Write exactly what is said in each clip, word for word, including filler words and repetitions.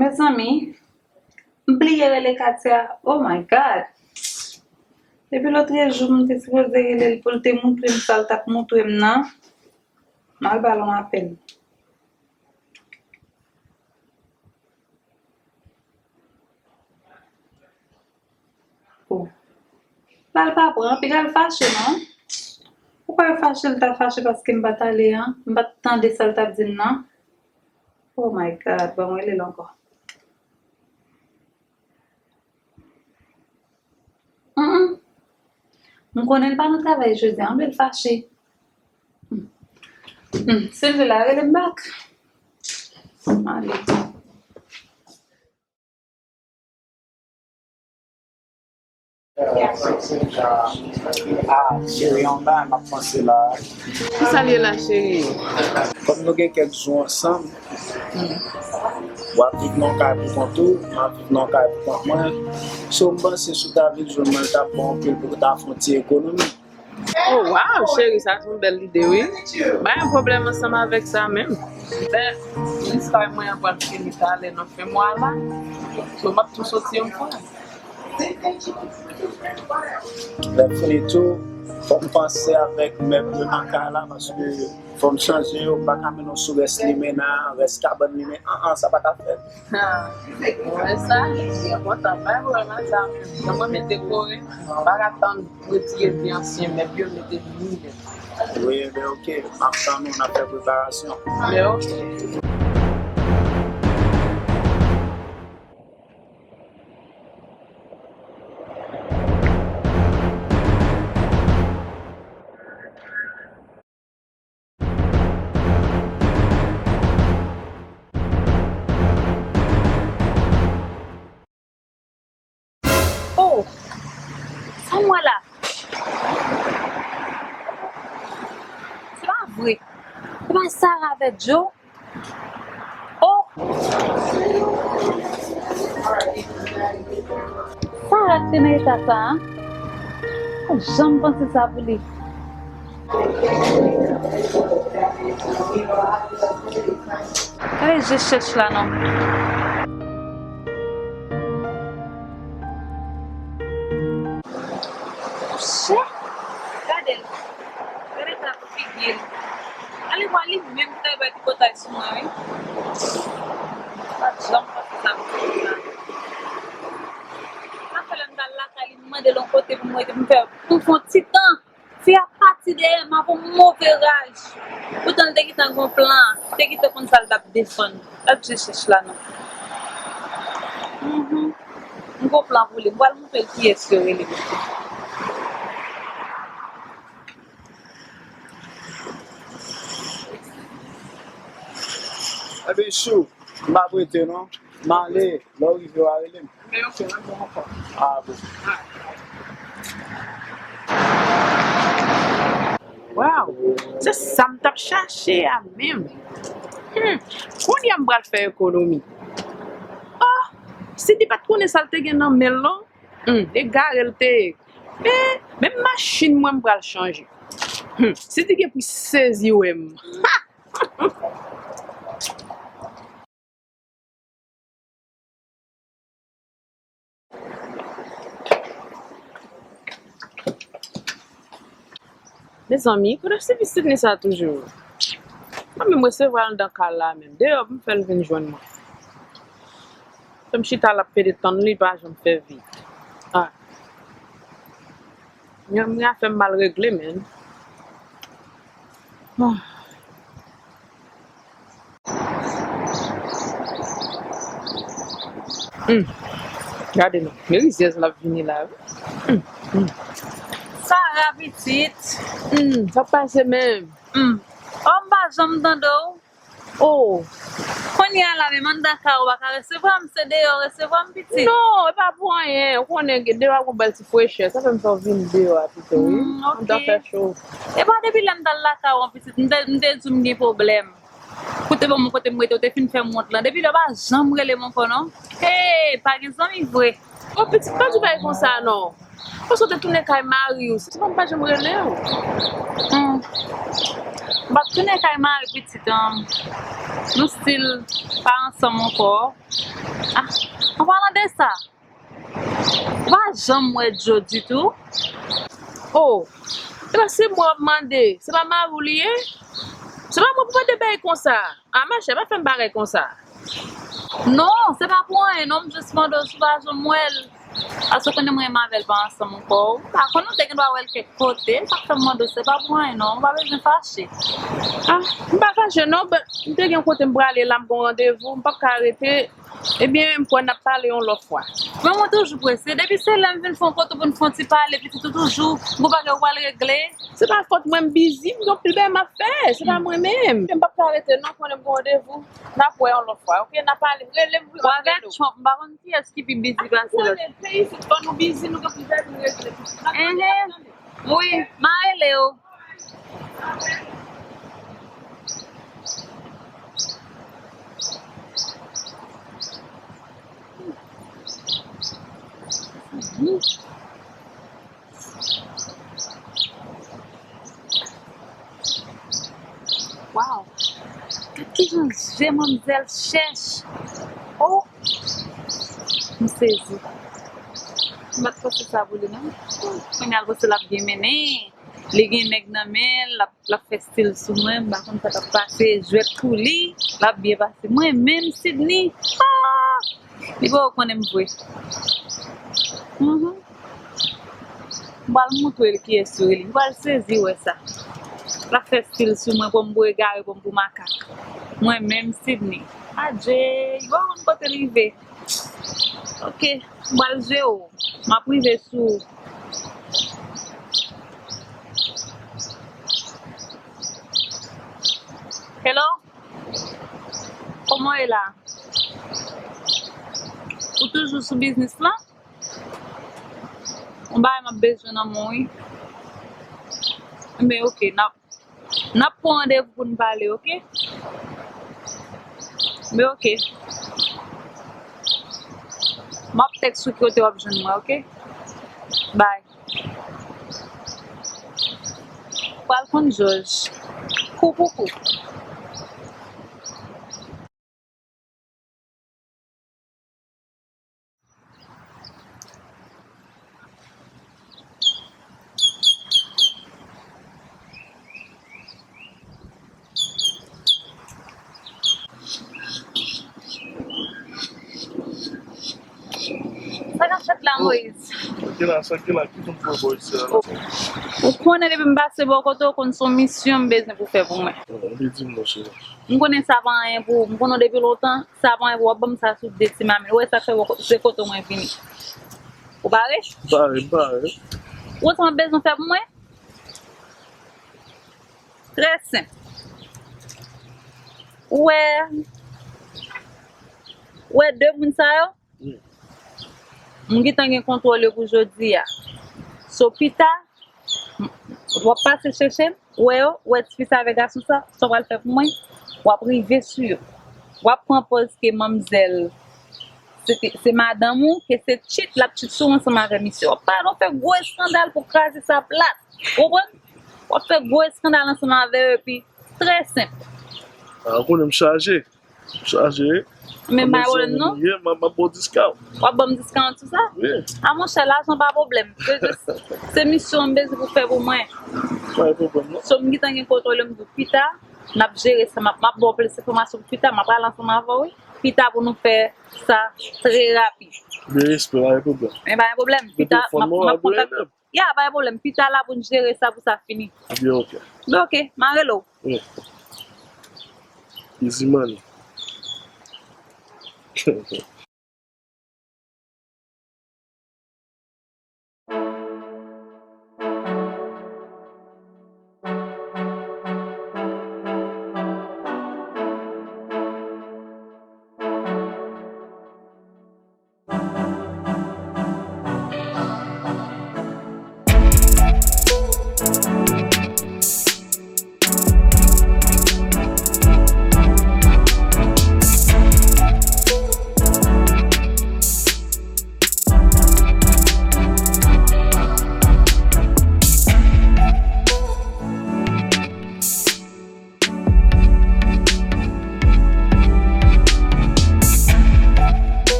Mezanmi, m bliye rele Katia. Oh my God! Depi lòt jou, m te sipoze rele l pou l te montre m sa l t ap montre m nan. M al ba l yon apèl. Oh. La l pa pran, piga l fache, non? Ou kwè fache, l ta fache paske m pa t ale an? M pa t tande sa l t ap di m nan? Oh my God, bon, m rele l ankò. Mm, mm. M konnen l pa nan travay jodi a, anben l fache. Mm. Mm, si l vle la, rele m bak. Ale. Ah, cheri, yon bagay m ap panse la. Kisa l ye la, cheri? Kòm nou gen kèk jou ansanm, w ap viv nan yon kay pou kont ou, m ap viv nan yon kay pou kont mwen. So, m panse si w ta vin jwenn mwen, l t ap bon anpil pou w ta fè yon ti ekonomi. Oh, wow, cheri, sa se yon bèl lide, wi. Pa gen pwoblèm ansanm avèk sa menm. Men, listwa mwen an pral fini talè nan fen mwa la. So, m ap tou soti yon fwa. Lè m fini tou, fò m panse avèk mèb yo nan kay la, paske fò m chanje yo, m pa ka mennen yo sou rès limena, rès kabann limena, an, an, sa pa ka fèt. Ha, mwen sa, li enpòtan, pa gen pwoblèm ak sa. Nan mwen mete kore, m pa ka tann retire vye ansyen mèb yo, mete vye mèb. Wi, ben oke, m ap tann ou, n ap fè preparasyon. Ben oke. Oh! Sa m wè la? Se pa vre. Se pa Sarah avèk Joe? Oh! Sarah te nan eta sa a? Mwen janm panse sa pou li. Gade je chèch la non. Chè! Gade l. Gade eta figi l. Ale wè li menm ki ta bay tripotay sou mwen, wi. Pa t janm panse sa pou sa. Sa fè lè m t al lakay li, m mande l yon kote pou m rete, pou m fè, pou m fè yon ti tan. Fi a pati dèyè m avè yon move raj. Poutan l te gentan gen yon plan, li te gentan konn sa l t ap defann. L ap je chèch la non. Mhm. M gon plan pou li. M pral montre l kiyès yo rele. Ebyen, chou, m ap rete non. M ale, lè w rive, w a rele m. Men oke, mwen bon ankò. Ah bon. Waw, se sa m t ap chache a menm. Hmm, kounye a m pral fè ekonomi. Oh, Sidi pa t konnen sa l te gen nan men l non. Hmm, egare l te ye. Men, menm machin mwen m pral chanje. Hmm, Sidi gen pou sezi wè m. Mezanmi, kote se pitit li sa toujou? Mwen menm resevwa l anndan kay la menm. Deyò pou m fè l vin jwenn mwen. Fè m chita l ap pede tann li, pa janm fè vit. Ah. Yon, yon afè m mal regle, menn. Ah. Hmm. Gade non. Men rizyèz l ap vini la, wi. Hmm. Hmm. Sarah pitit. Hmm. Sa pase menm? Hmm. Oh, m pa janm tande w. Oh. Kounye a la, menm anndan kay ou pa ka resevwa m, se deyò w resevwa m, pitit. Non, e pa pou anyen. Ou konnen gen deyò a gon bèl ti frechè. Sa fè m fè w vin deyò a pito, wi. Hmm, ok. Anndan fè cho. E pa depi lè m t al lakay ou an, pitit, m te, m te di w m gen pwoblèm. Koute ban mwen kote m rete, ou te fin fè m wont lan. Depi lè w pa janm rele m ankò non. Hey, pa gen zanmi vre. Bon, pitit, pa di bagay konsa non. Paske w te tounen kay mari w. Se pa m pa janm rele w. Hmm. M p ap tounen kay mari pitit an. Nou still pa ansanm ankò. Ah, an palan de sa, m pa janm wè Joe ditou. Oh, e pa se mwen w ap mande, se pa mari w li ye? Se pa mwen pou mande bagay konsa. Ah, machè, pa fè m bagay konsa. Non, se pa pou anyen, non, m jis mande w si w pa janm wè l. Paske w konnen mwen menm avè l pa ansanm ankò. M pa konnen, w te gen dwa wè l kèk kote, sa k fè m mande w, se pa pou anyen, non, w pa bezwen fache. Ah, m pa fache, non, but m te gen kote m prale la, m gen yon randevou, m p ap ka rete. Ebyen, m kwè n ap pale yon lòt fwa. Men mwen toujou prese. Depi se lè m vin fè yon kote pou n fè yon ti pale, pitit ou toujou, m gon bagay ou pral regle. Se pa fòt mwen, m bizi, m gen anpil bagay m ap fè. Se pa mwen menm. M p ap ka rete non, konnen m gen randevou. N ap wè yon lòt fwa, oke? N ap pale. Rele m pou m ap rele w. Trump, m pa konn kiyès ki pi bizi pase lòt. Konnen peyi isit, fò nou bizi, nou gen plizyè bagay pou n regle. N ap pale, n ap tande. Wi, m a rele w. Waw! Gad kijan je manmzèl chèch! Oh! M sezi. M pa t panse sa pou li, non. Kounye a l panse l ap byen mennen. Li gen nèg nan men l, l ap, l ap fè stil sou mwen, m pa konn sa k ap pase, jwèt pou li, l ap byen pase. Mwen menm, Sidney, ah! Li poko konnen m vre. Mhm. M pral moutre l kiyès yo rele. Li pral sezi wè sa. L ap fè stil sou mwen, pran m pou egare, pran m pou makak. Mwen menm, Sidney. Adje, li poko konn kote l rive. Ok, m pral jere w. M ap rive sou ou. Hello? Kòman w ye la? Ou toujou sou biznis lan? Yon bagay m ap bezwen nan men w, wi. Enben, ok, n ap, n ap pran randevou pou n pale, ok? Men, ok. M ap tèks ou kote w ap jwenn mwen, ok? Bye. Pral konn jòj. Kou, kou, kou. Sa k ap fèt la, Moyiz? Sa ki la, sa ki la, ki konn fè bò isi a la? Ou konnen depi m pase bò kote w, konn se yon misyon m bezwen pou fè pou mwen. Ou te di m, monchè. M konnen sa pa anyen pou ou. M konnen w depi lontan, sa pa anyen pou ou. W ap ban m sa sou de ti mamit. Ou wè sa k fè bò kote, se kote mwen vini. Ou pare? M pare, m pare. Ou wè sa m ap bezwen fè pou mwen? Trè senp. Ou wè, ou wè de moun sa yo? Wi. M gentan gen kontwòl yo pou jodi a. So, pita, m, w ap pase chèche m, ou wè yo, ou wè tifi sa avèk gason sa, sa w pral fè pou mwen, w ap rive sou yo. W ap pran pòz ke manmzèl, se te, se madanm ou, ke se tchit, l ap tchit sou ou ansanm avè misye. W ap pale, w ap fè gwo eskandal pou kraze sa plat. Ou konprann? W ap fè gwo eskandal ansanm avè yo, epi trè senp. A, ou konnen m chaje. M chaje. Men pa pwoblèm, non. M ap, m ap ba w diskaw. W ap ban m diskaw sou sa? Wi. A, monchè, lajan pa pwoblèm. Se jis, se misyon m bezwen pou fè pou mwen. Pa gen pwoblèm, non. So, m gentan gen kontwòl yo, m di w pita, n ap jere sa, m ap, m ap ba w plis enfòmasyon pita, m ap pale ansanm avè w, wi. Pita pou nou fè sa trè rapid. Byen, respè, pa gen pwoblèm. Men pa gen pwoblèm. Pita, m ap, m ap kontak. Ya, pa gen pwoblèm. Pita la pou n jere sa, pou sa fini. Byen, ok. Byen, ok. M a rele w. Wi. Easy money.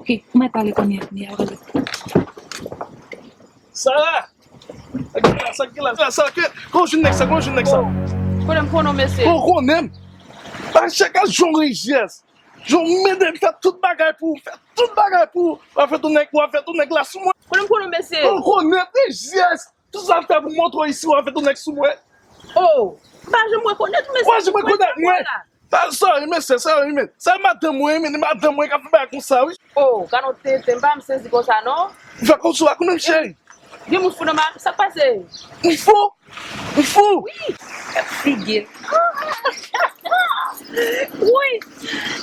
Ok, mwen pale kounye a, mi a pale. Sara! Sa k gen la, sa k gen la, sa k, kòman w jwenn nèg sa, kòman w jwenn nèg sa? Konnen m konnen w, mesye. Kòman w konnen m? Paske chak jou yon rizyès. Jou mede m fè tout bagay pou ou, fè tout bagay pou ou. W ap fè tout nèg, w ap fè tout nèg la sou mwen. Konnen m konnen w, mesye. Kòman w konnen m, rizyès? Tout sa m fè pou montre w isi, w ap fè tout nèg sou mwen. Oh, m pa janm rekonèt ou, mesye. Ou pa janm rekonèt mwen? Sa, sa, men se sa, men. Sa, madanm mwen, men madanm mwen k ap fè bagay konsa, wi. Oh, gade yon tenten, m pa janm sezi konsa, non. Ou fè konsa, konnen m, cheri. Gen moun fou nan mari, sa k pase? M fou? M fou? Wi. Figi l. Wi.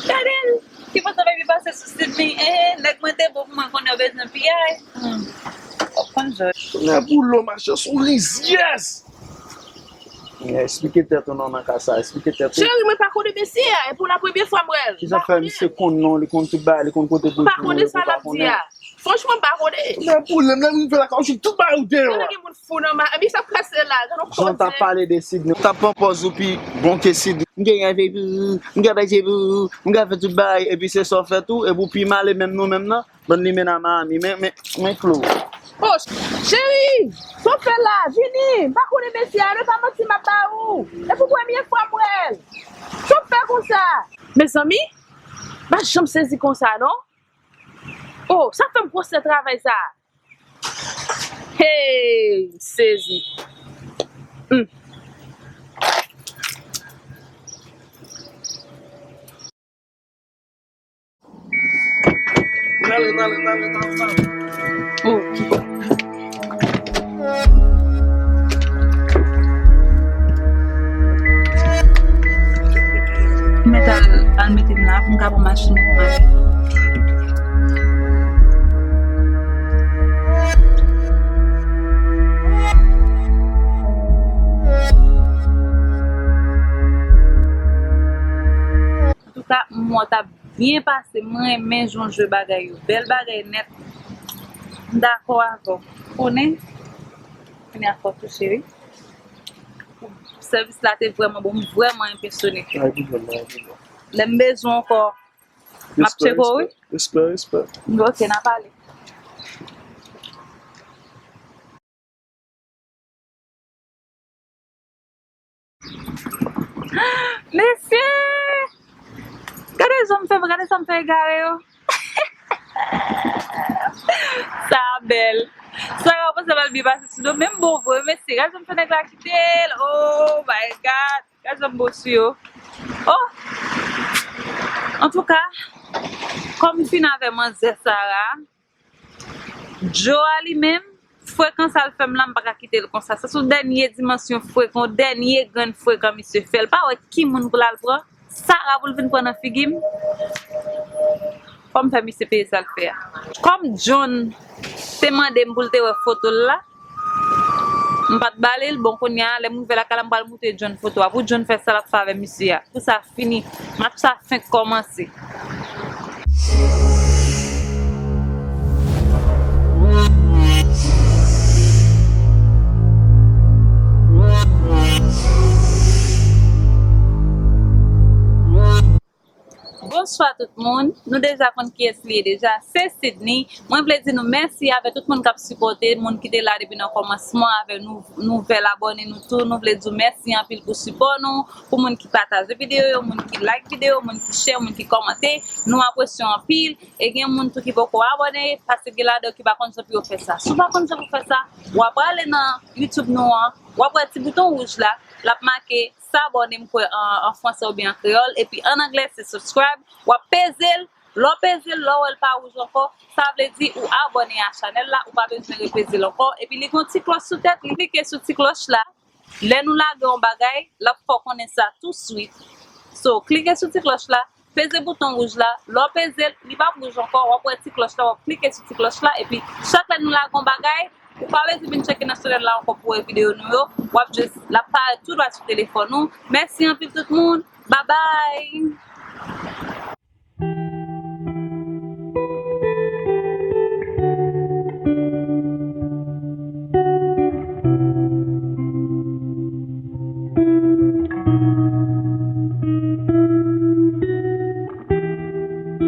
Gade l. Ki pòt sa pa vin pase sou Sidney? Eh, nèg mwen te bon pou mwen, konnen w bezwen piyay. Hmm. W ap konn jòj. Nèg boulon, machan, sou rizyès. Eksplike tèt ou non nan ka sa, eksplike tèt ou. Cheri, mwen pa konnen mesye a, e pou la premye fwa m wè l. Kijan fè misye konn non, li konn tout bagay, li konn kote pou l tounen, li pa konnen. Franchman, m pa konnen. Lè pwoblèm, lè m rive lakay ou, jwenn tout bagay ou deyò a. Gen moun fou nan ma, epi sa k pase la, gade yon koze. Jan w t ap pale de Sidney, w t ap pran pòz ou pi bon ke Sidney. M gen rèv epi ou, m gen bèj epi ou, m gen fè tout bagay, epi se sa w fè tou, epi w pi male menm nou menm nan. Bann limena Miami, men, men, men Flo. Oh, cheri, sa w fè la, vini, m pa konnen mesye a, non, e pa manti m ap ba ou. E pou premye fwa m wè l. Sa w fè konsa? Mezanmi, m pa janm sezi konsa, non. Oh, sa fè m gwosè travay sa. Hey, m sezi. Hmm. N ale, n ale, n ale, n ale, n ale. Ok. Mèt al, al mete m la pou m ka pran machin pou m ale. Antouka, m wè w t ap byen pase. M renmen jan w jwe bagay yo. Bèl bagay nèt. M dakò avè w. Konnen? Kounye a fò touche wi. Sèvis la te vrèman bon. M vrèman enpresyone. Lè m bezwen w ankò, m ap tcheke w wi. Respè, respè. Ok, n a pale. Mesye! Gade jan m fè, gade jan m fè egare yo. Sa bèl. Sa yo panse l al byen pase sou do, men m bon vre, mesye. Gade jan m fè nèg la kite l. Oh my God. Gade jan m bon sou yo. Oh! Antouka, kòm m fin avè manzè Sara, Joe a li menm, frekan sa l fè m la, m pa ka kite l konsa. Se sou dènye dimansyon frekan, dènye grenn frekan misye fè. L pa wè ki moun pou l al pran. Sara pou l vin pran nan figi m. Fò m fè misye peye sa l fè a. Kòm John te mande m pou l te wè foto l la, m pa t ba li l. Bon, kounye a, lè m rive lakay la, m pral montre John foto a. Pou John fè sa l ap fè avè misye a. Pou sa fini. Match sa fenk kòmanse. Bonswa tout moun. Nou deja konn kiyès li ye deja. Se Sidney. Mwen vle di nou mèsi avè tout moun k ap sipòte, moun ki te la depi nan kòmansman, avè nou, nouvèl abòne nou tou. Nou vle di w mèsi anpil pou sipò nou, pou moun ki pataje videyo yo, moun ki like videyo, moun ki share, moun ki kòmante. Nou apresye w anpil. E gen moun tou ki poko abòne, paske gen ladan yo ki pa konn jan pou yo fè sa. Si w pa konn jan pou fè sa, w ap prale nan YouTube nou an, w ap wè ti bouton wouj la, l ap make s'abonner, m kwè an, an fransè oubyen an kreyòl, epi an anglè se subscribe, w ap peze l, lè w peze l, lè w wè l pa wouj ankò, sa vle di ou abòne a chanèl la, ou pa bezwen repeze l ankò, epi li gen yon ti klòch sou tèt li, klike sou ti klòch la, lè nou lage yon bagay, l ap fè w konnen sa touswit. So, klike sou ti klòch la, peze bouton wouj la, lè w peze l, li p ap wouj ankò, w ap wè ti klòch la, w ap klike sou ti klòch la, epi chak lè nou lage yon bagay, ou pa bezwen vin tcheke nan chanèl la ankò pou wè videyo nou yo, w ap jis, l ap parèt tou dwat sou telefòn ou. Mèsi anpil tout moun, babay!